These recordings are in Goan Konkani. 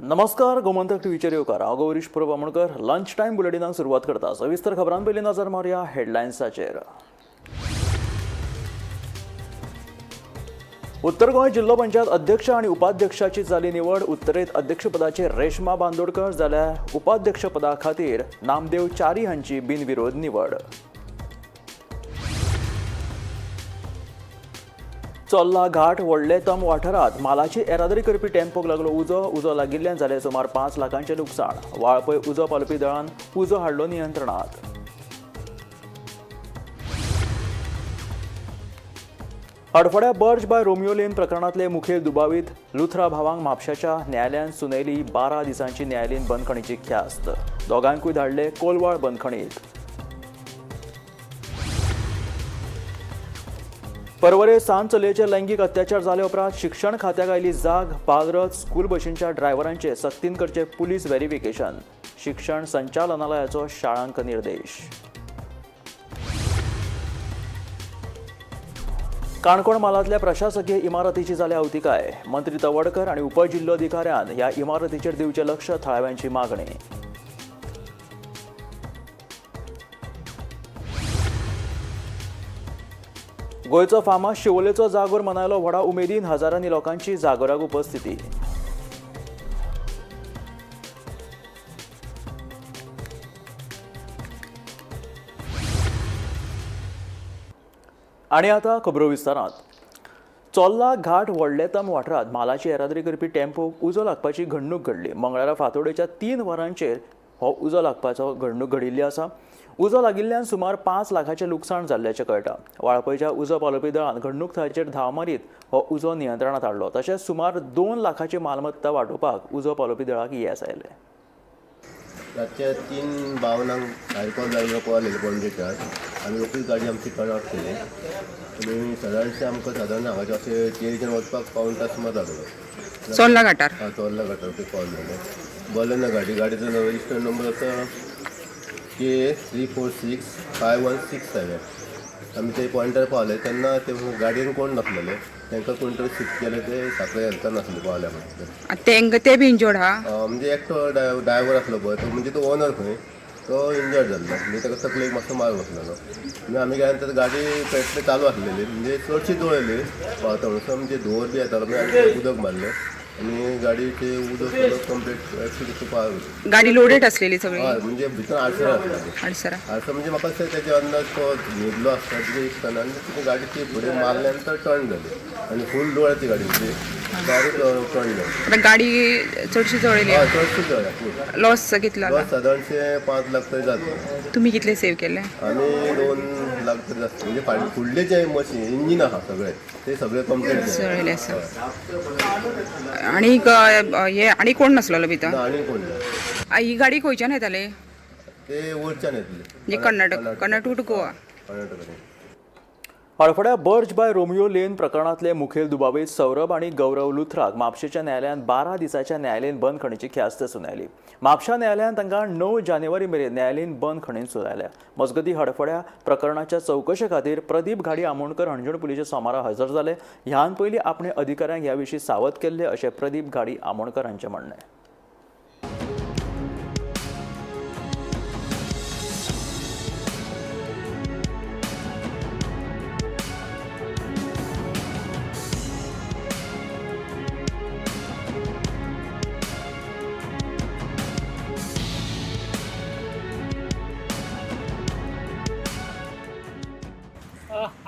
नमस्कार, गोमंतक टीव्हीचेर येवकार. हांव गौरीश प्रभू आमोणकर. लंच टायम बुलेटिनाक सुरवात करता. सविस्तर खबरां पयलीं नजर मारुया हेडलायन्साचेर. उत्तर गोंय जिल्लो पंचायत अध्यक्ष आनी उपाध्यक्षाची जाली निवड. उत्तरेंत अध्यक्षपदाचेर रेश्मा बांदोडकर जाल्यार उपाध्यक्षपदा खातीर नामदेव च्यारी हांची बिनविरोध निवड. चोल्ला घाट व्हडले तम वाठारांत मालाची येरादारी करपी टेम्पोक लागलो उजो. उजो लागिल्ल्यान जालें सुमार 5 लाखांचें लुकसाण. वाळपय उजो पालोवपी दळान उजो हाडलो नियंत्रणात. हडफड्या बर्ज बाय रोमियो लेन प्रकरणांतले मुखेल दुबावीत लुथरा भावांक म्हापशाच्या न्यायालयान सुनायली 12 दिसांची न्यायालयीन बंदखणीची ख्यास्त. दोगांकूय धाडले कोलवाळ बंदखणीत. परवरे सान चलयेचेर लैंगीक अत्याचार जाले उपरांत शिक्षण खात्याक आयली जाग. बालरथ स्कूल बशींच्या ड्रायव्हरांचे सक्तीन करचे पुलीस व्हेरिफिकेशन. शिक्षण संचालनालयाचो शाळांक निर्देश. काणकोण म्हालांतल्या प्रशासकीय इमारतीची जाल्या आवतिकाय. मंत्री तवडकर आनी उपजिल्लोधिकाऱ्यान ह्या इमारतीचेर दिवचें लक्ष, थळाव्यांची मागणी. गोंयचो फामाद शिवोलेचो जागोर मनयलो व्हडा उमेदीन. हजारांनी लोकांची जागोराक उपस्थिती. आनी आतां खबरो विस्तारांत. चोल्ला घाट व्हडलेतम वाठारांत मालाची येरादारी करपी टेम्पोक उजो लागपाची घडणूक घडली. मंगळारा फांतोडेच्या 3 वरांचेर हो उजो लागपाचो घडणूक घडिल्ली आसा. उजो लागिल्ल्यान सुमार 5 लाखाचें लुकसाण जाल्ल्याचें कळटा. वाळपयच्या उजो पालोवपी दळान घडणूक थळाचेर धांव मारीत हो उजो नियंत्रणांत हाडलो. तशेंच सुमार 2 लाखाची मालमत्ता वाटोवपाक उजो पालोवपी दळाक येस आयलें. रातच्या 3:52 फायर कॉल जाल्लो, कॉल येयलो पणजेच्यान. आमी रोखडीच गाडी आमची टर्न आवट केली आनी सादारणशें आमकां सादारण हांगाचे अशें चेरीच्यान वचपाक पावन तास सुमार लागलो. चोल्ला घाटार. हा, चोर्ला घाटार ते कॉल जालो. बलेनो गाडी, गाडीचो रजिस्टर्ड नंबर आसा K 3465167. आमी ते पॉयंटार पावले तेन्ना ते गाडयेन कोण नासलेले. तांकां कोण तरी शिफ्ट केले, ते साखळे हेल्थान नासले पावल्या म्हणटा. तेंक ते बी इंजर्ड हा? म्हणजे एकटो ड्रायव्हर आसलो पळय, तो म्हणजे तो ओनर खंय, तो इंजर्ड जाल्लो. म्हणजे ताका तकलेक मातसो मार बसलेलो. म्हणजे आमी गेल्या नंतर गाडी पेट्रोल चालू आसलेली, म्हणजे चडशी जळयली पावता म्हणसर, म्हणजे धुंवर बी येतालो. मागीर आमी उदक मारलें आनी गाडीचे उदक सगळं कंप्लीट पार. गाडी लोडेड असलेली सगळी? हय, म्हणजे भितर आडसरां आसताली. आडसरा. आडसर म्हणजे म्हाका दिसता तेजे अंदाज तो न्हिदलो आसता कितें दिसतना आनी ती गाडी ती फुडें मारल्या नंतर टर्न जाली आनी फूल डोळ्या ती गाडी होती, डायरेक्ट टर्न जाली. आता गाडी चडशी जळयली? हय, चडशी जळ्या फूल. लॉस कितलो बस सादारणशे 5 लाख तरी जातले. तुम्ही कितले सेव्ह केले? आमी 2 लाख तरी जातले. म्हणजे फाटले फुडले जे मशीन इंजीन आहा सगळे, ते सगळे कंप्लीट. जळयले आसा. आणि हे आणि कोण नसलेलो भितर? आनी कोण ना. ही गाडी खंयच्यान येताली? ते वयरच्यान येतले. म्हणजे कर्नाटक, कर्नाटक टू गोवा? कर्नाटक. हडफड्या बर्ज बाय रोमियो लेन प्रकरणांतले मुखेल दुबावीत सौरभ आनी गौरव लुथराक म्हापशेच्या न्यायालयान 12 दिसाच्या न्यायालयीन बंदखणीची ख्यास्त सुनायली. म्हापशा न्यायालयान तांकां 9 जानेवारी मेरेन न्यायालयीन बंदखणींत सुनायल्या. मजगतीं, हडफड्या प्रकरणाच्या चवकशे खातीर प्रदीप घाडी आमोणकर हणजूण पुलिशे सोमारा हजर जाले. ह्यान पयलीं आपणे अधिकाऱ्यांक ह्या विशीं सावध केल्ले अशें प्रदीप घाडी आमोणकर हांचें म्हणणें.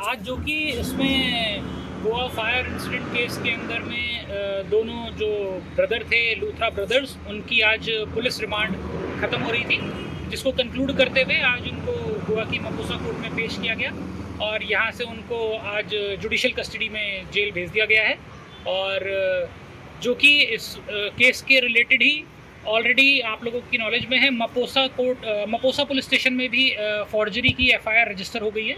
आज जो कि इसमें गोवा फायर इंसिडेंट केस के अंदर में दोनों जो ब्रदर थे, लूथरा ब्रदर्स, उनकी आज पुलिस रिमांड ख़त्म हो रही थी, जिसको कंक्लूड करते हुए आज उनको गोवा की मपूसा कोर्ट में पेश किया गया और यहाँ से उनको आज जुडिशल कस्टडी में जेल भेज दिया गया है। और जो कि इस केस के रिलेटेड ही ऑलरेडी आप लोगों की नॉलेज में है, मपोसा कोर्ट, मपोसा पुलिस स्टेशन में भी फॉर्जरी की एफआईआर रजिस्टर हो गई है,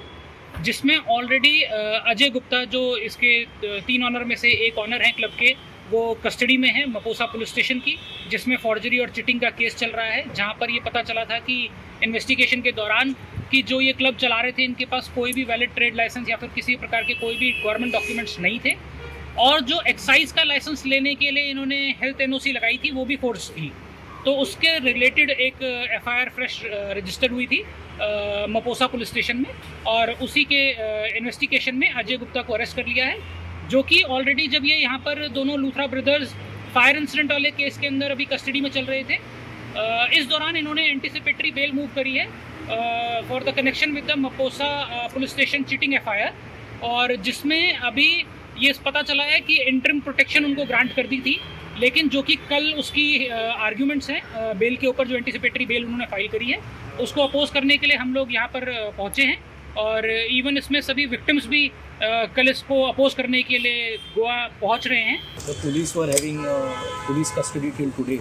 जिसमें ऑलरेडी अजय गुप्ता, जो इसके 3 ऑनर में से एक ऑनर हैं क्लब के, वो कस्टडी में है मपोसा पुलिस स्टेशन की, जिसमें फॉर्जरी और चिटिंग का केस चल रहा है, जहां पर ये पता चला था कि इन्वेस्टिगेशन के दौरान कि जो ये क्लब चला रहे थे, इनके पास कोई भी वैलिड ट्रेड लाइसेंस या फिर किसी प्रकार के कोई भी गवर्नमेंट डॉक्यूमेंट्स नहीं थे। और जो एक्साइज का लाइसेंस लेने के लिए इन्होंने हेल्थ एनओसी लगाई थी वो भी फोर्स थी। तो उसके रिलेटेड एक एफआईआर फ्रेश रजिस्टर हुई थी मपोसा पुलिस स्टेशन में और उसी के इन्वेस्टिगेशन में अजय गुप्ता को अरेस्ट कर लिया है, जो कि ऑलरेडी जब ये यहाँ पर दोनों लूथरा ब्रदर्स फायर इंसिडेंट वाले केस के अंदर अभी कस्टडी में चल रहे थे। इस दौरान इन्होंने एंटिसिपेटरी बेल मूव करी है for the connection with the Mapusa police station cheating FIR, और जिसमें अभी ये पता चला है कि इंटरिम प्रोटेक्शन उनको ग्रांट कर दी थी, लेकिन जो कि कल उसकी आर्ग्यूमेंट्स हैं बेल के ऊपर, जो एंटिसिपेटरी बेल उन्होंने फाइल करी है उसको अपोज करने के लिए हम लोग यहाँ पर पहुँचे हैं। और इवन इसमें सभी विक्टिम्स भी कल इसको अपोज करने के लिए गोवा पहुँच रहे हैं। The police were having police custody till today.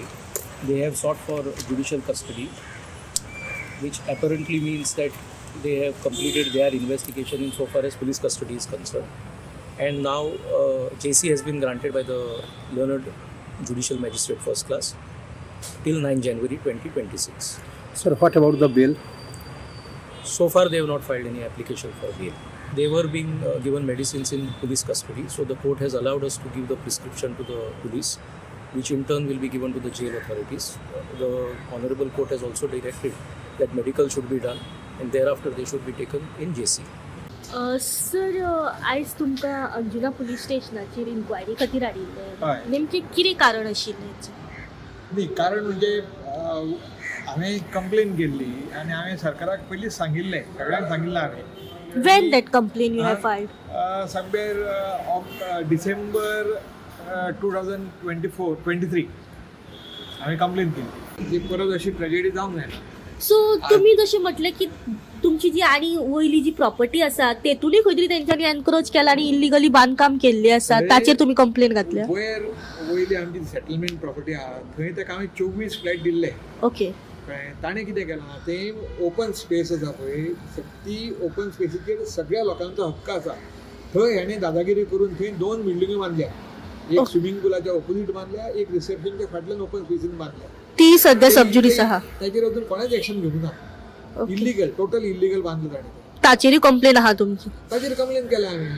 They have sought for judicial custody, which apparently means that they have completed their investigation in so far as police custody is concerned. And now JC has been granted by the learned judicial magistrate first class till 9 January 2026. Sir, what about the bail? So far, they have not filed any application for bail. They were being given medicines in police custody, so the court has allowed us to give the prescription to the police, which in turn will be given to the jail authorities. The Honorable Court has also directed that medical should be done and thereafter they should be taken in JC. Sir, आयज तुमकां अंजुना पुलीस स्टेशनाचेर इन्क्वायरी खातीर हाडिल्लें, हय. नेमकें कितें कारण आशिल्लें हेचें? न्ही, कारण म्हणजे हांवें कंप्लेन केल्ली आनी हांवें सरकाराक पयलींच सांगिल्लें, सगळ्यांक सांगिल्लें हांवें। When that complain you have filed? Somewhere of December 2024 23 हांवें कंप्लेन केल्ली ती परत अशी ट्रेजेडी जावंक जायना। सो तुमी जशें म्हटलें की तुमची जी आनी वयली जी प्रॉपर्टी आसा तेतूनय खंय तरी तेंच्यांनी एनक्रोच केला आनी इल्लिगली बांदकाम केल्लें आसा, ताचेर तुमी कंप्लेन घातल्या? वयर वयली आमची सेटलमेंट प्रॉपर्टी आहा थंय ताका हांवें 24 फ्लॅट दिल्ले। कळ्ळें? ताणें कितें केलां, तें ओपन स्पेस आसा पळय, ती ओपन स्पेसीचेर सगळ्या लोकांचो हक्क आसा। थंय हेणें दादागिरी करून थंय दोन बिल्डिंग्यो बांदल्या, एक स्विमींग पुलाच्या ऑपोजीट बांदल्या, एक रिसेप्शनच्या फाटल्यान ओपन स्पेसीन बांदल्या। ती सद्या सबज्युडीस आहा? ताचेर अजून कोणेच एक्शन घेवंक ना। इल्लिगल, टोटल इल्लिगल बांदलं ताणें तें। ताचेरूय कंप्लेन आहा तुमची? ताचेर कंप्लेन केल्या हांवें,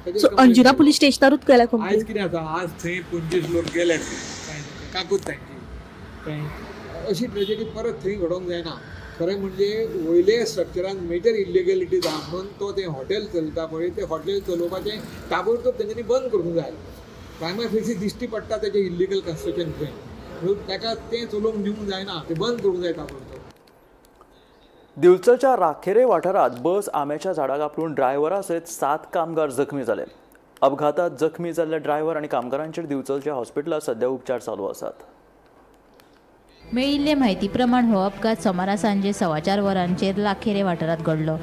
ताचेर सो complain Anjuna केल्या। पुलीस स्टेशनारूच केल्या आयज कंप्लेन? कितें आसा, आज थंय 25 लोक गेले थंय, काकूत तांची। कळ्ळें? अशी ट्रेजेडी परत थंय घडोवंक जायना। खरें म्हणजे वयले स्ट्रक्चरान मेजर इल्लिगलिटीज आहा म्हणून तो तें हॉटेल चलता पळय, तें हॉटेल चलोवपाचें ताबडतोब तेंच्यांनी बंद करूंक जाय। प्रायमा फेसी दिश्टी पडटा तेजें इल्लिगल कन्स्ट्रक्शन थंय, म्हणून ताका तें चलोवंक दिवंक जायना, तें बंद करूंक जाय ताबडतोब। दिवचलच्या राखेरे वाठारांत बस आंब्याच्या झाडाक आपटून ड्रायव्हरा सयत 7 कामगार जखमी जाले। अपघातात जखमी जाल्ले ड्रायव्हर आनी कामगारांचेर दिवचलच्या हॉस्पिटलांत सध्या उपचार चालू आसात। मेळिल्ले म्हायती प्रमाण हो अपघात सोमारा सांजे 4:15 वरांचेर लाखेरे वाठारांत घडलो।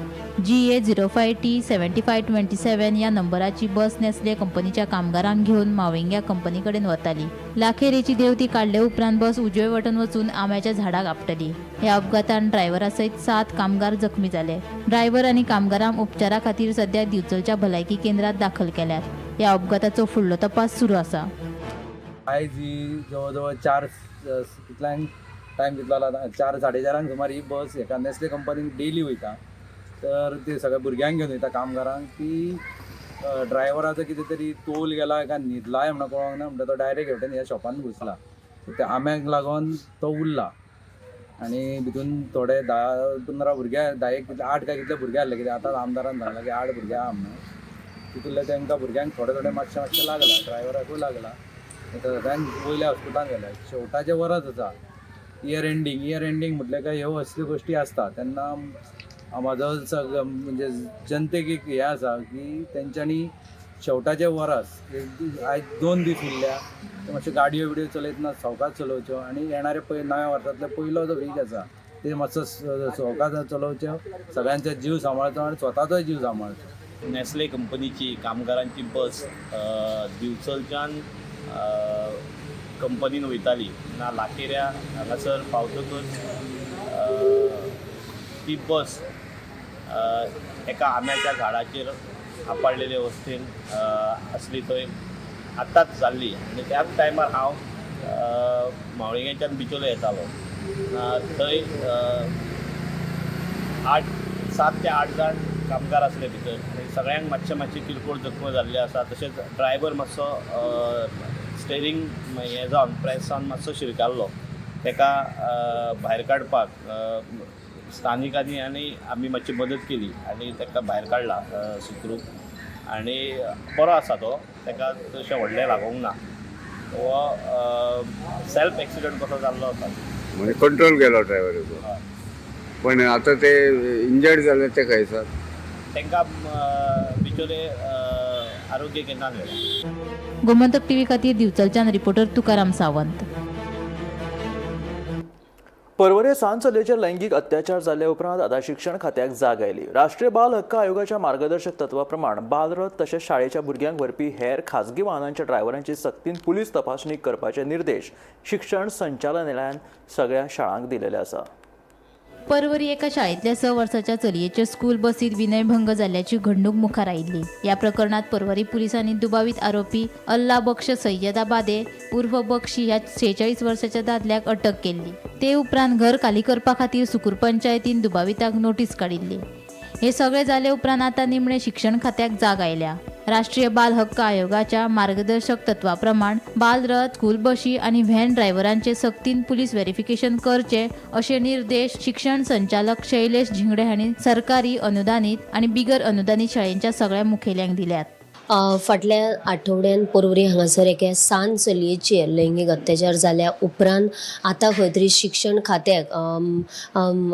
GA 05 T 7527 ह्या नंबराची बस नेस्ले कंपनीच्या कामगारांक घेवन माविंग्या कंपनी कडेन वताली। लाखेरेची देंवती काडले उपरांत बस उजवे वटेन वचून आंब्याच्या झाडाक आपटली। ह्या अपघातान ड्रायव्हरा सयत 7 कामगार जखमी जाले। ड्रायव्हर आनी कामगारांक उपचारा खातीर सध्या दिवचलच्या भलायकी केंद्रात दाखल केल्यात। ह्या अपघाताचो फुडलो तपास सुरू आसा। आयज ही जवळ जवळ 4 कितल्यांक टायम कितलो जाला, 4 4:30 सुमार ही बस हेका नेस्ले कंपनीन डेली वयता, तर ते सगळ्या भुरग्यांक घेवन वयता कामगारांक। ती ड्रायव्हराचो कितें तरी तोल गेला काय न्हिदलाय म्हणून कळोंक ना, म्हणटा तो डायरेक्ट हेवटेन ह्या शॉपान घुसला, त्या आंब्याक लागून तो उरला आनी भितून थोडे 10-15 भुरगे, 10 एक 8 काय कितले भुरगे आहले, कित्याक आतां आमदारान सांगलां की 8 भुरगे आहा म्हणून, तितूंतले तांकां भुरग्यांक थोडे थोडे मातशें मातशें लागलां, ड्रायव्हराकूय लागलां। सगळ्यांक वयल्या हॉस्पिटलान गेल्या। शेवटाचें वरस आसा, इयर एंडींग, इयर एंडींग म्हटलें काय ह्यो असल्यो गोश्टी आसता। तेन्ना म्हाजो सगळो म्हणजे जनतेक एक हें आसा की तेंच्यांनी शेवटाचें वरस एक आयज 2 दीस उरल्या, ते मातश्यो गाडयो बिडयो चलयतना सवकास चलोवच्यो आनी येणारे पय नव्या वर्सांतलो पयलो जो वीक आसा ते मातसो सवकास चलोवच्यो, सगळ्यांचो जीव सांबाळचो आनी स्वताचोय जीव सांबाळचो। नेस्ले कंपनीची कामगारांची बस दिवचलच्यान कंपनीन वयताली ना लाखेऱ्या हांगासर पावतकच ती बस एका आंब्याच्या झाडाचेर आपडलेले अवस्थेन आसली। थंय आत्ताच जाल्ली आनी त्याच टायमार हांव मावळिंगेच्यान बिचोले येतालो। थंय 7 ते 8 जाण कामगार आसले भितर आनी सगळ्यांक मातशे मातशे किरकोळ जखम जाल्ले आसा. तशेंच ड्रायवर मातसो स्टेरींग हें जावन प्रेस जावन मातसो शिरकाल्लो, ताका भायर काडपाक स्थानिकांनी आनी आमी मातशी मदत केली आनी ताका भायर काडला सुखरूप आनी बरो आसा तो, ताका तशें व्हडलें लागूंक ना. हो सेल्फ एक्सिडंट कसो जाल्लो आसा. म्हणजे कंट्रोल गेलो ड्रायव्हराचो. पण आता ते इंजर्ड जाले ते खंय आसात? तांकां बिचोले आरोग्य केंद्रान व्हेला. गोमंतक टीव्ही खातीर दिवचलच्यान रिपोर्टर तुकाराम सावंत. पर्वरे सान चलयेचेर लैंगीक अत्याचार जाले उपरांत आतां शिक्षण खात्याक जाग आयली. राष्ट्रीय बाल हक्क आयोगाच्या मार्गदर्शक तत्वा प्रमाण बालरथ तशेंच शाळेच्या भुरग्यांक व्हरपी हेर खाजगी वाहनांच्या ड्रायव्हरांची सक्तीन पुलीस तपासणी करपाचे निर्देश शिक्षण संचालनालयान सगळ्या शाळांक दिलेले आसा. परवरी एका शाळेंतल्या 6 वर्साच्या चलयेचे स्कूल बसीत विनयभंग जाल्ल्याची घडणूक मुखार आयिल्ली. ह्या प्रकरणात परवरी पुलिसांनी दुबावीत आरोपी अल्ला बक्ष सय्यदा बादे उर्फ बक्षी ह्या 46 वर्साच्या दादल्याक अटक केल्ली. ते उपरांत घर खाली करपा खातीर सुकूर पंचायतीन दुबाविताक नोटीस काडिल्ली. हे सगळे जाले उपरांत आतां निमणे शिक्षण खात्याक जाग आयल्या. राष्ट्रीय बाल हक्क आयोगाच्या मार्गदर्शक तत्वा प्रमाण बालरथ, स्कूल बशी आनी व्हॅन ड्रायव्हरांचे सक्तीन पुलीस व्हेरिफिकेशन करचे अशे निर्देश शिक्षण संचालक शैलेश झिंगडे हांणी सरकारी अनुदानीत आनी बिगर अनुदानीत शाळेंच्या सगळ्या मुखेल्यांक दिल्यात. फाटल्या आठवड्यान पर्वरी हांगासर एके सान चलयेचेर लैंगीक अत्याचार जाल्या उपरांत आतां खंय तरी शिक्षण खात्याक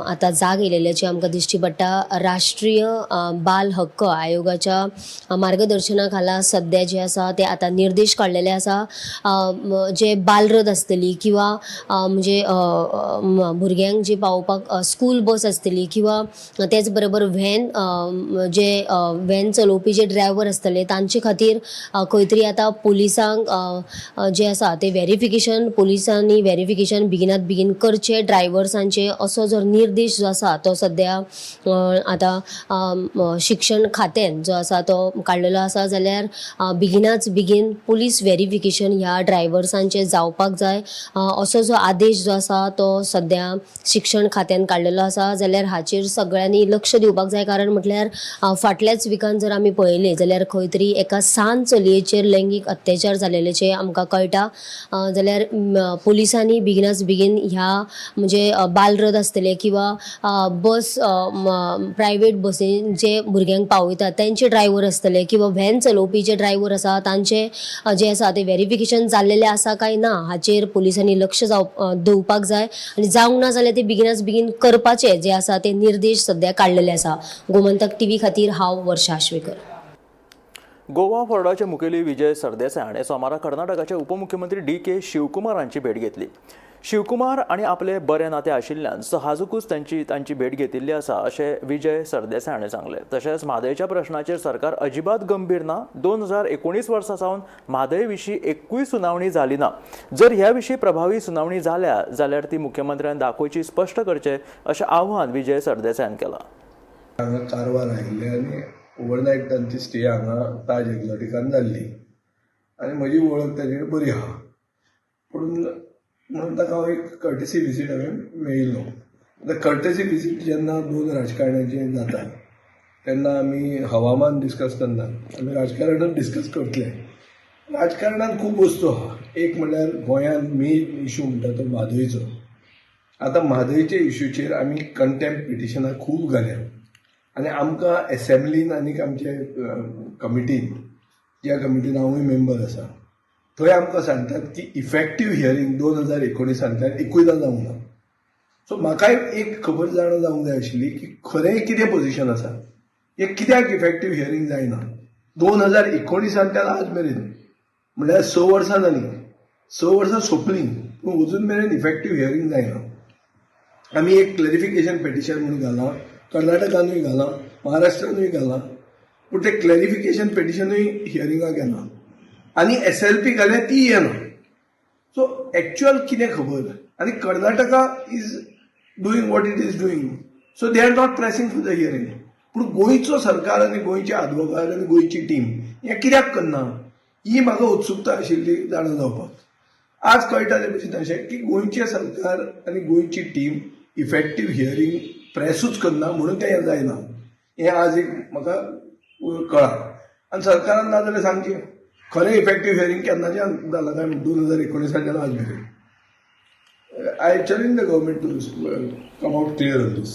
आतां जाग येयलेल्याची आमकां दिश्टी पडटा. राष्ट्रीय बाल हक्क आयोगाच्या मार्गदर्शना खाला सद्या जे आसा ते आतां निर्देश काडलेले आसा. जे बालरथ आसतली किंवा म्हणजे भुरग्यांक जी पावोवपाक स्कूल बस आसतली किंवा तेच बरोबर व्हॅन, जे व्हॅन चलोवपी जे ड्रायव्हर आसतले तांचे खातीर खंय तरी आतां पुलिसांक जे आसा ते व्हेरिफिकेशन, पुलिसांनी व्हेरिफिकेशन बेगिनात बेगीन करचें ड्रायव्हर्सांचे, असो जो निर्देश जो आसा तो सद्या आतां शिक्षण खात्यान जो आसा तो काडलेलो आसा. जाल्यार बेगिनाच बेगीन पुलीस व्हेरिफिकेशन ह्या ड्रायव्हर्सांचें जावपाक जाय, असो जो आदेश जो आसा तो सद्या शिक्षण खात्यान काडलेलो आसा. जाल्यार हाचेर सगळ्यांनी लक्ष दिवपाक जाय, कारण म्हटल्यार फाटल्याच विकान जर आमी पळयलें जाल्यार खंय तरी एका सान चलयेचेर लैंगीक अत्याचार जालेल्याचें आमकां कळटा. जाल्यार पुलिसांनी बेगिनाच बेगीन ह्या म्हणजे बालरथ आसतले किंवा बस, प्रायवेट बसीन जे भुरग्यांक पावयतात तेंचे ड्रायव्हर आसतले किंवा व्हॅन चलोवपी जे ड्रायव्हर आसा तांचे जे आसा ते व्हेरिफिकेशन जाल्लेलें आसा काय ना हाचेर पुलिसांनी लक्ष दवरपाक जाय आनी जावंक ना जाल्यार ते बेगिनाच बेगीन करपाचे जे आसा ते निर्देश सद्या काडलेले आसा. गोमंतक टीव्ही खातीर हांव वर्षा आश्वेकर. गोवा फॉरवर्डाचे मुखेली विजय सरदेसाय हाणें सोमारा कर्नाटकाचे उपमुख्यमंत्री डी.के. शिवकुमार हांची भेट घेतली. शिवकुमार आनी आपले बरें नातें आशिल्ल्यान सहाजकूच तांची तांची भेट घेतिल्ली आसा अशें विजय सरदेसाय हाणें सांगलें. तशेंच म्हादयच्या प्रश्नाचेर सरकार अजिबात गंभीर ना. 2019 वर्सा सावन म्हादय विशीं एकूय सुनावणी जाली ना. जर ह्या विशीं प्रभावी सुनावणी जाल्या जाल्यार ती मुख्यमंत्र्यान दाखोवची, स्पश्ट करचें अशें आव्हान विजय सरदेसायान केलां. हांगा कारवार आयिल्ले आनी ओवरनायट तांची स्टे हांगा ताज एक्झॉटिकान जाल्ली आनी म्हजी वळख ताजे कडेन बरी आहा, पूण म्हणून ताका हांव एक कर्टसी विजीट हांवें मेळिल्लो. आतां कर्टसी विजीट जेन्ना दोन राजकारण्यांचे जाता तेन्ना आमी हवामान डिस्कस करना, आमी राजकारणूच डिस्कस करतले. राजकारणान खूब वस्तू आहा. एक म्हणल्यार गोंयांत मेन इशू म्हणटा तो म्हादयचो. आतां म्हादयच्या इशूचेर आमी कंटेम्प्ट पिटिशनां खूब घाल्या आनी आमकां एसेंब्लीन आनी आमचे कमिटीन, ज्या कमिटीन हांवूय मेंबर आसा, थंय आमकां सांगतात की इफेक्टीव हियरींग 2019सांतल्यान एकूयदां जावंक ना. सो म्हाकाय एक खबर जाणा जावंक जाय आशिल्ली की खरें कितें पोझिशन आसा, हें कित्याक इफेक्टीव हियरींग जायना 2019सांतल्यान आज मेरेन, म्हणल्यार 6 वर्सां जालीं, 6 वर्सां सोंपलीं, पूण अजून मेरेन इफेक्टीव हियरींग जायना. आमी एक क्लॅरिफिकेशन पिटिशन म्हणून घालां, कर्नाटकानूय घालां, महाराष्ट्रानूय घालां, पूण तें क्लॅरिफिकेशन पिटिशनूय हियरिंगाक येना आनी एसएलपी घाल्या ती येना. सो एक्च्युअल कितें खबर आनी Karnataka is doing what it is doing, so they are not pressing for the hearing. पूण गोंयचो सरकार आनी गोंयचे आदवोगाद आनी गोंयची टीम हें कित्याक करना ही म्हाका उत्सुकता आशिल्ली जाणा जावपाक. आज कळटा ते भशेन अशें की गोंयचें सरकार आनी गोंयची टीम इफेक्टीव हियरींग प्रेसूच करना म्हणून तें जायना, हें आज एक म्हाका कळा आनी सरकारान ना जाल्यार सांगचें खरें इफेक्टीव हियरींग केन्नाच्यान जालां काय 2019 आज मेरेन. I challenge the government to come out clear on this.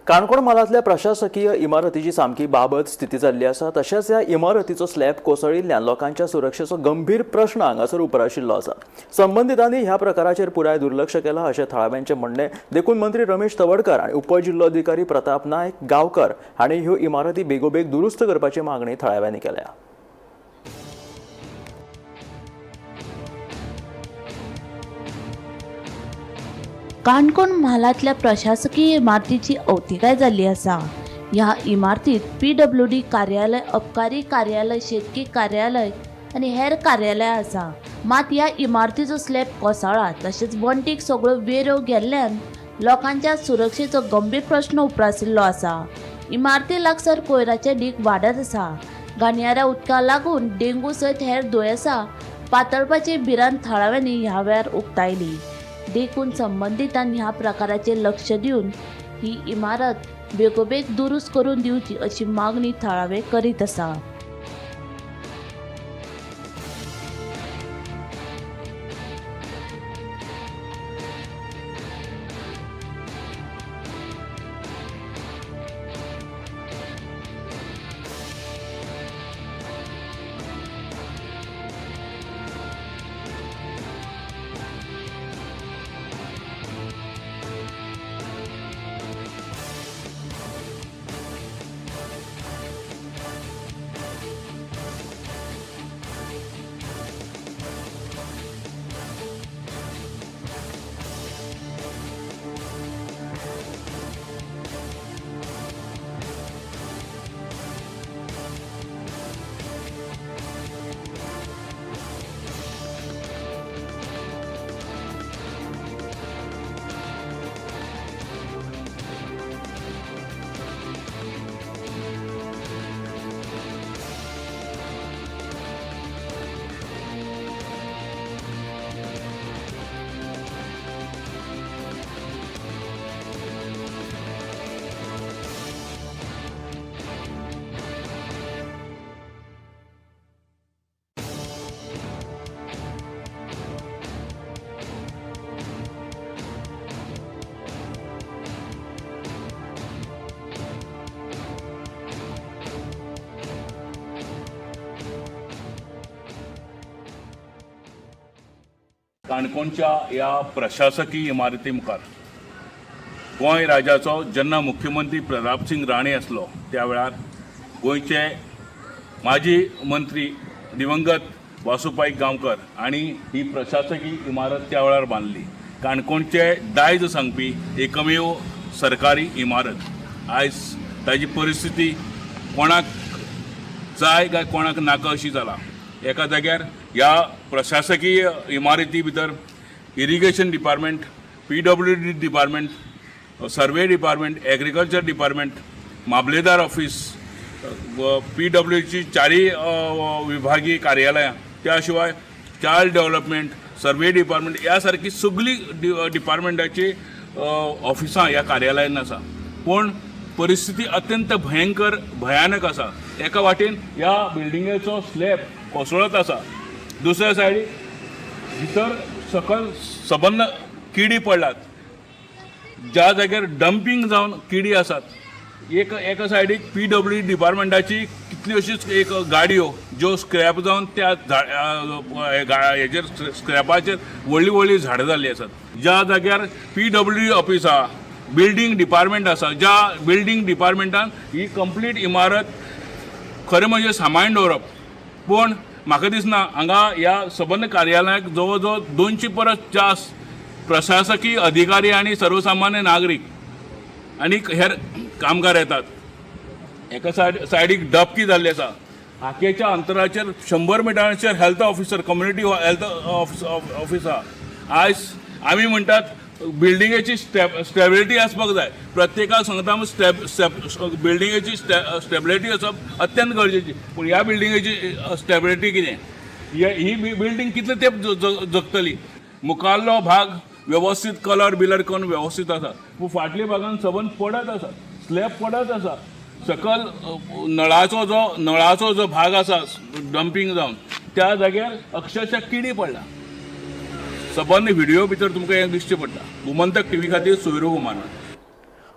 Canacona म्हालांतल्या प्रशासकीय इमारतीची सामकी बाबत स्थिती जाल्ली आसा. तशेंच ह्या इमारतीचो स्लॅब कोसळिल्ल्यान लोकांच्या सुरक्षेचो गंभीर प्रश्न हांगासर उप्राशिल्लो आसा. संबंदितांनी ह्या प्रकाराचेर पुराय दुर्लक्ष केलां अशें थळाव्यांचें म्हणणें. देखून मंत्री रमेश तवडकर आनी उपजिल्लोधिकारी प्रताप नायक गांवकर हांणी ह्यो इमारती बेगोबेग दुरुस्त करपाची मागणी थळाव्यांनी केल्या. काणकोण म्हालांतल्या प्रशासकीय इमारतीची अवतिकाय जाल्ली आसा. ह्या इमारतीत PWD कार्यालय, अबकारी कार्यालय, शेतकी कार्यालय आनी हेर कार्यालयां आसा. मात ह्या इमारतीचो स्लॅब कोसळ्ळा तशेंच वण्टीक सगळ्यो वेऱ्यो गेल्ल्यान लोकांच्या सुरक्षेचो गंभीर प्रश्न उप्रासिल्लो आसा. इमारती लागसार कोयराचे ढीग वाडत आसा. घाणयाऱ्या उदकाक लागून डेंगू सयत हेर दुयेंसां पातळपाची भिरांत थळाव्यांनी ह्या वेळार उक्तायली. देखून संबंदितांनी ह्या प्रकाराचेर लक्ष दिवन ही इमारत बेगोबेग दुरुस्त करून दिवची अशी मागणी थळावे करीत आसा. काणकोणच्या ह्या प्रशासकीय इमारती मुखार गोंय राज्याचो जेन्ना मुख्यमंत्री प्रतापसिंग राणे आसलो त्या वेळार गोंयचे माजी मंत्री दिवंगत वासू पायक गांवकर आनी ही प्रशासकीय इमारत त्या वेळार बांदली. काणकोणचे दायज सांगपी एकमेव सरकारी इमारत आयज ताजी परिस्थिती कोणाक जाय काय कोणाक नाका अशी जाला. एका जाग्यार ह्या प्रशासकीय इमारती भितर irrigation department, PWD department, survey department, agriculture department, mamlatdar office, PWची चारय विभागीय कार्यालयां, त्या शिवाय चायल्ड डेव्हलपमेंट, सर्वे डिपार्टमेंट ह्या सारकी सगळीं डिपार्टमेंटाची ऑफिसां ह्या कार्यालयान आसा. पूण परिस्थिती अत्यंत भयंकर भयानक आसा. एका वाटेन ह्या बिल्डिंगेचो स्लॅब कोसळत आसा, दुसऱ्या सायडीक भितर सकल सबंद किडी पडल्यात, ज्या जाग्यार डंपींग जावन किडी आसात. एका सायडीक PWD डिपार्टमेंटाची कितल्योश्योच एक गाडयो ज्यो स्क्रॅप जावन त्या हेजेर स्क्रॅपाचेर व्हडलीं व्हडलीं झाडां जाल्लीं आसात. ज्या जाग्यार PWD office आहा, बिल्डींग डिपार्टमेंट आसा, ज्या बिल्डींग डिपार्टमेंटान ही कंप्लीट इमारत खरें म्हणजे सांबाळून दवरप, पूण म्हाका दिसना हांगा ह्या सबंद कार्यालयाक जवळ जवळ 200 परस जास्त प्रशासकीय अधिकारी आनी सर्वसामान्य नागरीक आनी हेर कामगार येतात. एका सायडीक डबकी जाल्ली आसा. हाकेच्या अंतराचेर 100 मिटरांचेर health officer, community health office आहा. आयज आमी म्हणटात बिल्डिंगेची स्टेबिलिटी आसपाक जाय. प्रत्येकाक सांगता आमी बिल्डिंगेची स्टेबिलिटी आसप अत्यंत गरजेची. पूण ह्या बिल्डिंगेची स्टेबिलिटी कितें? ही बिल्डींग कितले तेंप जगतली? मुखारलो भाग वेवस्थीत कलर बिलर करून वेवस्थीत आसा, पूण फाटल्या भागान सबंद पडत आसा, स्लॅब पडत आसा. सकल नळाचो जो भाग आसा डंपींग जावन त्या जाग्यार अक्षरशः किडी पडला. सबंद व्हिडिओ भितर तुमकां हें दिश्टी पडटा. गोमंतक टीव्ही खातीर सोयरू कुमार.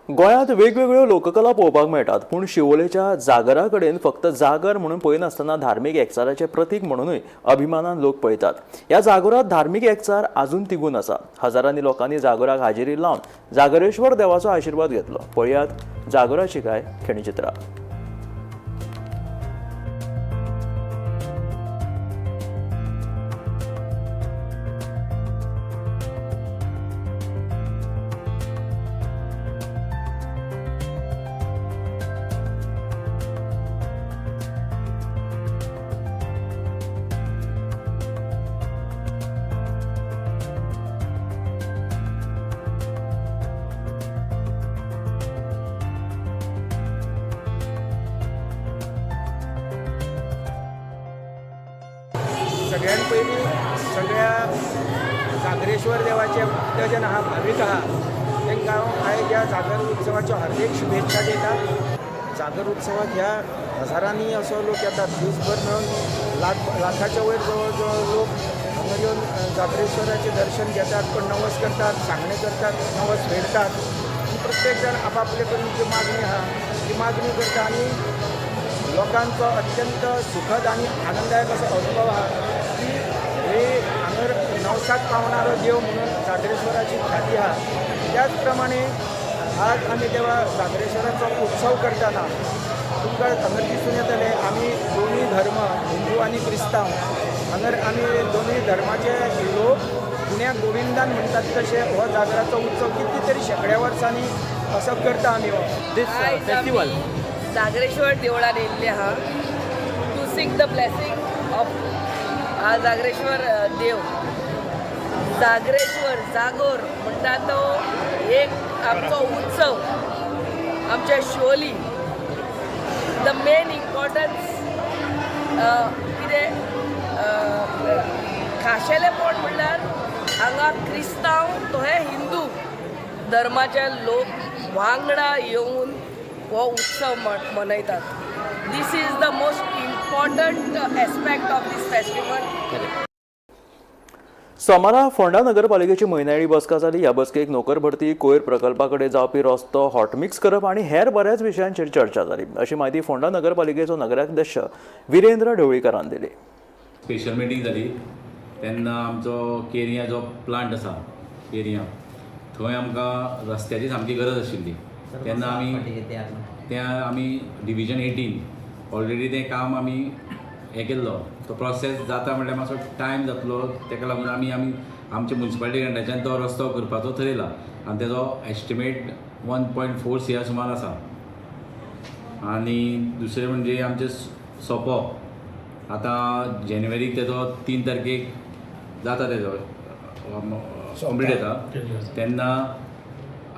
गोंयांत वेगवेगळ्यो लोककला पळोवपाक मेळटात, पूण शिवोलेच्या जागरा कडेन फक्त जागर म्हणून पळयनासतना धार्मीक एकचाराचें प्रतीक म्हणूनय अभिमानान लोक पळयतात. ह्या जागरांत धार्मीक एकचार आजून तिगून आसा. हजारांनी लोकांनी जागराक हाजेरी लावन जागरेश्वर देवाचो आशिर्वाद घेतलो. पळयात जागराची काय खेणीचित्रां. सगळ्यात पयलीं सगळ्या जागरेश्वर देवाचे भक्त आहा, भावीक आहा, तांकां हांव आयज ह्या जागर उत्सवाच्यो हार्दीक शुभेच्छा दिता. जागर उत्सवाक ह्या हजारांनी असो लोक येतात, दीसभर मेळून लाखाच्या वयर जवळ जवळ लोक हांगा येवन जागरेश्वराचें दर्शन घेतात, पण नवस करतात, सांगणें करतात, नवस फेडतात. आनी प्रत्येक जाण आपापले कडेन जी मागणी आहा ती मागणी करता आनी लोकांचो अत्यंत सुखद आनी आनंददायक असो अनुभव आहा की हे हांगर नवसाक पावणारो देव म्हणून जागरेश्वराची ख्याती आहा. त्याच प्रमाणे आज आमी देवा जागरेश्वराचो उत्सव करतना तुमकां हांगर दिसून येतलें, आमी दोनूय धर्म हिंदू आनी क्रिस्तांव हांगर आमी दोनूय धर्माचे लोक पुण्या गोविंदान म्हणटात तशें हो जागराचो उत्सव कितली तरी शेंकड्या वर्सांनी असो करता आमी हो. दीस फेस्टिवल जागरेश्वर देवळान येयल्ले आहा to seek the blessing of हा जागरेश्वर देव. जागरेश्वर जागोर म्हणटा तो एक आमचो उत्सव आमच्या शिवोली. The main importance कितें खाशेलेपण म्हणल्यार हांगा क्रिस्तांव तोहे हिंदू धर्माचे लोक वांगडा येवन हो उत्सव मनयतात. This is the most important aspect of this festival. सोमारा फोंडा नगरपालिकेची म्हयन्याळी बसका जाली. ह्या बसकेक नोकर भरती, कोयर प्रकल्पा कडेन जावपी रस्तो हॉटमिक्स करप आनी हेर बऱ्याच विशयांचेर चर्चा जाली, अशी म्हायती फोंडा नगरपालिकेचो नगराध्यक्ष विरेंद्र ढवळीकारान दिली. स्पेशल मिटींग जाली तेन्ना आमचो केरयां जो प्लांट आसा केरयां थंय आमकां रस्त्याची सामकी गरज आशिल्ली. तेन्ना आमी त्या आमी डिविजन 18 ऑलरेडी तें काम आमी हें केल्लो, तो प्रोसेस जाता म्हणल्यार मातसो टायम जातलो. ताका लागून आमी आमी आमच्या मुन्सिपालिटी ग्रांटाच्यान तो रस्तो करपाचो थरयला आनी तेजो एस्टिमेट 1.4 CR सुमार आसा. आनी दुसरें म्हणजे आमचें सोपो आतां जानेवारीक तेजो 3 तारखेक जाता, तेजो कंप्लीट जाता. तेन्ना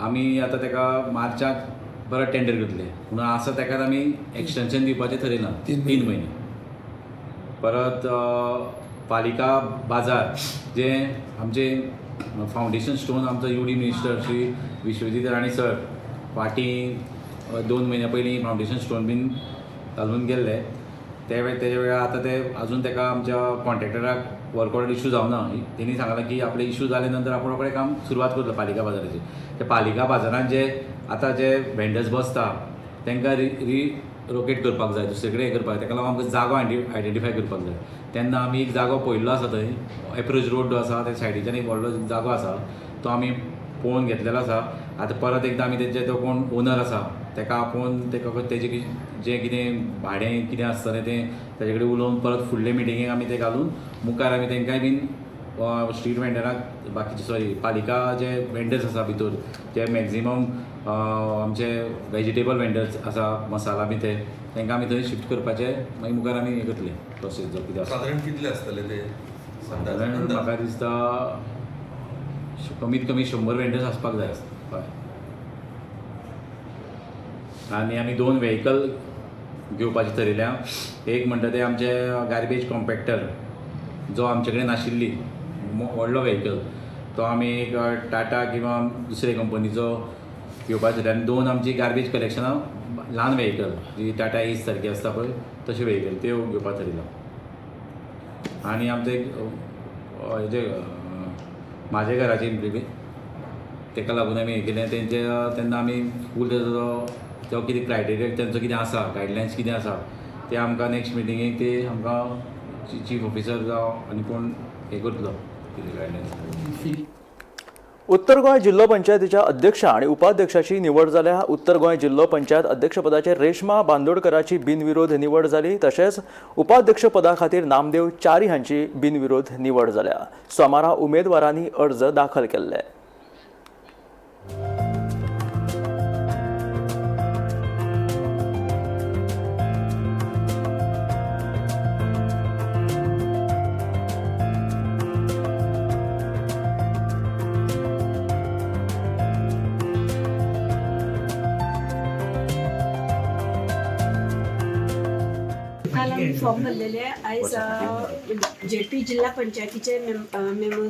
आमी आतां तेका मार्चाक परत टेंडर करतले म्हणून आसा तेकाच आमी एक्सटेंशन दिवपाचें थरयलां 3 म्हयने. परत पालिका बाजार जे आमचे फावंडेशन स्टोन आमचो UD minister Shri Vishwajit Rane sir फाटीं 2 म्हयन्या पयलीं फावंडेशन स्टोन बीन घालून गेल्ले. तेजे वेळार आतां ते अजून तेका आमच्या कॉन्ट्रॅक्टराक वर्क ऑर्डर इशू जावना. तेणी सांगलां की आपले इशू जाले नंतर आपूण रोखडें काम सुरवात करतलो पालिका बाजाराचेर. ते पालिका बाजारान जे आतां जे वेंडर्स बसता तांकां रिलोकेट करपाक जाय, दुसरे कडेन हें करपाक जाय. ताका लागून आमकां जागो आयडेंटिफाय करपाक जाय. तेन्ना आमी एक जागो पळयल्लो आसा, थंय एप्रोच रोड जो आसा त्या सायडीच्यान एक व्हडलो जागो आसा तो आमी पळोवन घेतलेलो आसा. आतां परत एकदां आमी तेजे तो कोण ओनर आसा ताका आपोवन तेका तेजें जें कितें भाडें कितें आसतलें तें ताजे कडेन उलोवन परत फुडले मिटिंगेक आमी तें घालून मुखार आमी तांकांय बीन स्ट्रीट वेंडराक बाकीचे सॉरी पालिका जे वेंडर्स आसा भितर जे मॅक्झिमम आमचे वेजिटेबल वेंडर्स आसा मसाला बी ते तांकां आमी थंय शिफ्ट करपाचे मागीर मुखार आमी हें करतले प्रोसेस जो कितें आसा. सादारण कितले आसतले ते? सादारण म्हाका दिसता कमीत कमी 100 वेंडर्स आसपाक जाय. हय, आनी आमी 2 व्हेकल घेवपाचें थरयल्या. एक म्हणटा तें आमचे गार्बेज कॉम्पॅक्टर जो आमचे कडेन नाशिल्ली व्हडलो व्हेकल, तो आमी एक टाटा किंवा दुसरे कंपनीचो घेवपाक जाता आनी दोन आमची गार्बेज कलेक्शनां ल्हान व्हेकल जी टाटा एस सारकी आसता पळय तशें व्हेकल त्यो घेवपाक थारिल्लो. आनी आमचें एक हेजें म्हाज्या घराचें इम्प्लिमेंट ताका लागून आमी हें केलें तेंचे तेन्ना आमी स्कूल जो कितें क्रायटेरिया तेंचो कितें आसा गायडलायन्स कितें आसा ते आमकां नेक्स्ट मिटिंगेक ते आमकां चीफ ऑफिसर जावं आनी कोण हें करतलो कितें गायडलायन्स. उत्तर गोंय जिल्लो पंचायतीच्या अध्यक्ष आनी उपाध्यक्षाची निवड जाल्या. उत्तर गोंय जिल्लो पंचायत अध्यक्षपदाचेर रेश्मा बांदोडकराची बिनविरोध निवड जाली. तशेंच उपाध्यक्षपदा खातीर नामदेव च्यारी हांची बिनविरोध निवड जाल्या. सोमारा उमेदवारांनी अर्ज दाखल केल्ले. काल आमी फॉर्म भरलेले. आयज जेपी जिल्हा पंचायतीचे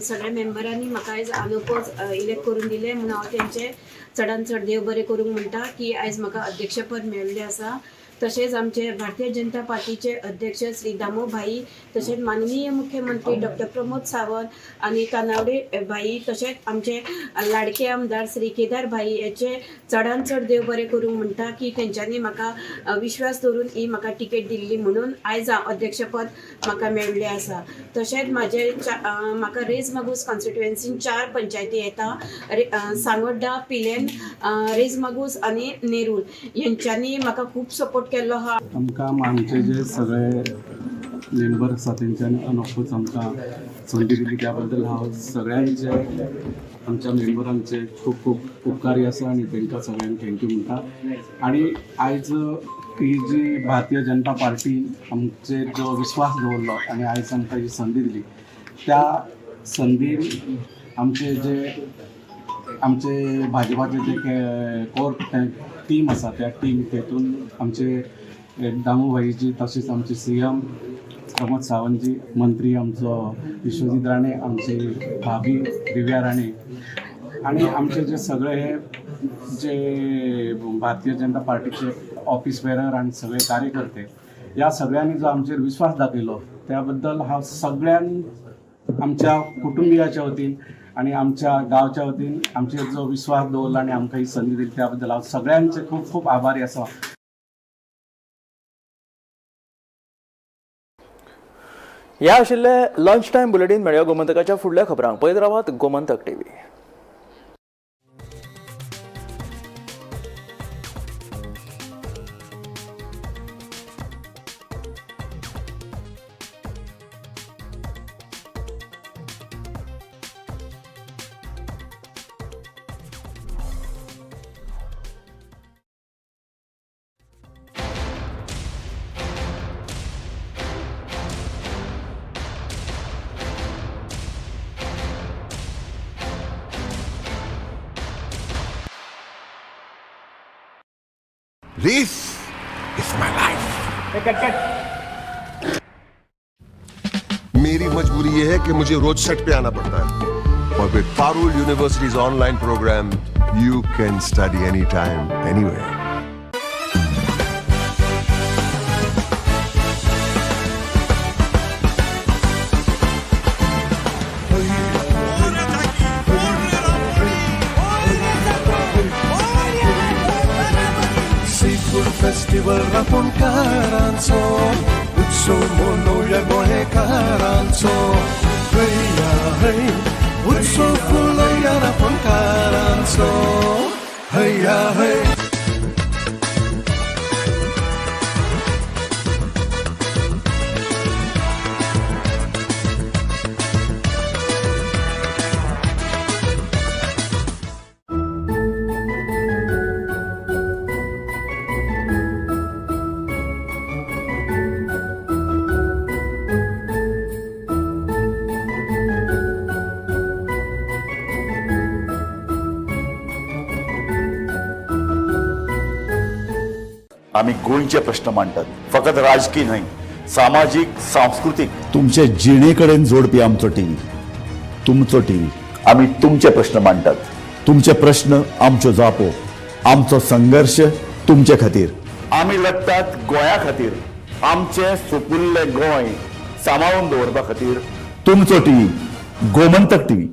सगळ्या मेंबरांनी म्हाका आयज अनोपोज इलेक्ट करून दिले म्हणून हांव तेंचे चडान चड देव बरें करूंक म्हणटा की आयज म्हाका अध्यक्षपद मेळिल्लें आसा. तशेंच आमचे भारतीय जनता पार्टीचे अध्यक्ष श्री दामो भाई, तशेंच माननीय मुख्यमंत्री डॉक्टर प्रमोद सावंत आनी तानावडे भाई, तशेंच आमचे लाडके आमदार श्री केदार भाई हेचे चडान चड देव बरें करूंक म्हणटा की तेंच्यांनी म्हाका विश्वास दवरून ही म्हाका टिकेट दिल्ली म्हणून आयज हांव अध्यक्षपद म्हाका मेळिल्लें आसा. तशेंच म्हाजे म्हाका रेज मागूस कॉन्स्टिट्युएन्सीन 4 पंचायती येता, सांगोड्डा, पिलेन, रेज मागूस आनी नेरूल. हेंच्यांनी म्हाका खूब सपोर्ट केल्लो आहा. आमकां आमचे जे सगळे मेंबर आसा तेंच्यांनी अनोखोच आमकां संदी दिली त्या बद्दल हांव सगळ्यांचे आमच्या मेंबरांचे खूब खूब उपकारी आसा आनी तांकां सगळ्यांक thank you म्हणटा. आनी आयज ही जी भारतीय जनता पार्टी आमचेर जो विस्वास दवरलो आनी आयज आमकां ही संदी दिली त्या संदीन आमचे जे आमचे भाजपाचे जे कोर टीम आसा त्या टीम तेतून आमचे दामू भाईजी, तशेंच आमचे सीएम प्रमोद सावंतजी, मंत्री आमचो विश्वजीत राणे, आमचे भाभी दिव्या राणे आनी आमचे जे सगळे हे जे भारतीय जनता पार्टीचे ऑफिस बेरर आनी सगळे कार्यकर्ते ह्या सगळ्यांनी जो आमचेर विश्वास दाखयलो त्या बद्दल हांव सगळ्यांक आमच्या कुटुंबियाच्या वतीन आनी आमच्या गांवच्या वतीन आमचेर जो विश्वास दवरला आनी आमकां ही संदी दिली त्या बद्दल हांव सगळ्यांचे खूब खूब आभारी आसा. ह्या आशिल्ले लंच टायम बुलेटीन. मेळया गोमंतकाच्या फुडल्या खबरांक. पळयत रावात Gomantak TV. This is my life. मेरी मजबूरी ये है कि मुझे रोज सेट पे आना पड़ता है और with Parul University's online program, you can study anytime, anywhere. Festival रापोणकारांचो उत्सव मनोवया गोंयकारांचो, हया हय उत्सव फुलोवया रापोणकारांचो, हया हय. आमी गोंयचे प्रश्न मांडटात, फकत राजकीय न्हय, सामाजीक, सांस्कृतीक, तुमचे जिणे कडेन जोडपी आमचो टीव्ही, तुमचो टीव्ही. आमी तुमचे प्रश्न मांडटात, तुमचे प्रश्न आमच्यो जापो. आमचो संघर्श तुमचे खातीर. आमी लडटात गोंया खातीर, आमचें सुपुल्लें गोंय सांबाळून दवरपा खातीर. तुमचो टीव्ही, गोमंतक टीव्ही.